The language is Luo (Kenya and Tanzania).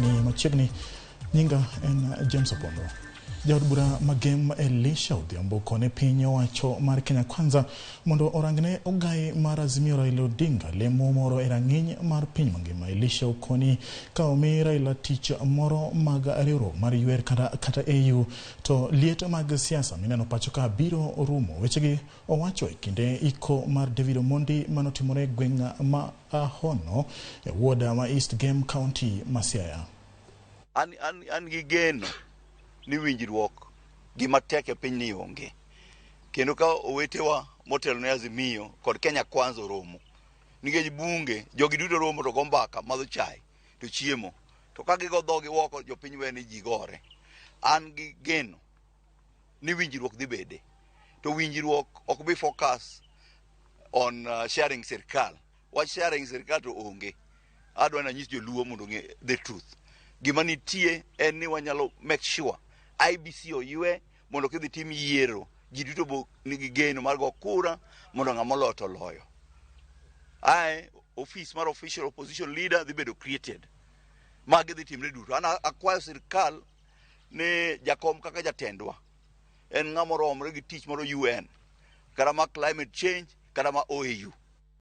ni machiegni. Nyinga en James Opondo. Jaod bura ma Gem Elisha Odhiambo kone piny owacho mar Kenya Kwanza mondo orangne ogai mar Azimio Raila Odinga lemo moro e rang'iny mar piny mangima. Elisha okoni ka omi Raila tich moro mag riwruok mar UR kata AU to liet mag siasa mineno pacho ka biro rumo. Wechegi owacho e kinde iko mar David Omondi manotimore e gweng' ma Ahono e ward ma East Gem County ma Siaya. An gi geno ni winjruok gima tek e piny ni onge. Kendo ka owetewa motelo ne Azimio kod Kenya Kwanza oromo, nikech bunge jogi duto romo to go mbaka, madho chai to chiemo. To ka gigo dhogi oko jopiny we ni ji gore. An gi geno ni winjruok dhi bede. To winjruok ok bi focus on sharing sirkal. Wach sharing sirkal to onge. Adwa nanyis joluo mondo ong'e the truth. Gima nitie en ni wanyalo make sure IBC oywe mondo kidhi tim yiero ji duto bo nigi geno mar go kura mondo ng'ama oloyo to oloyo. Ae office mar official opposition leader dhi bedo created. Magi dhi timre duto. An akwayo sirkal ni jakom kaka jatendwa en ng'ama oromre gi tich mar UN kata ma climate change kata ma OAU.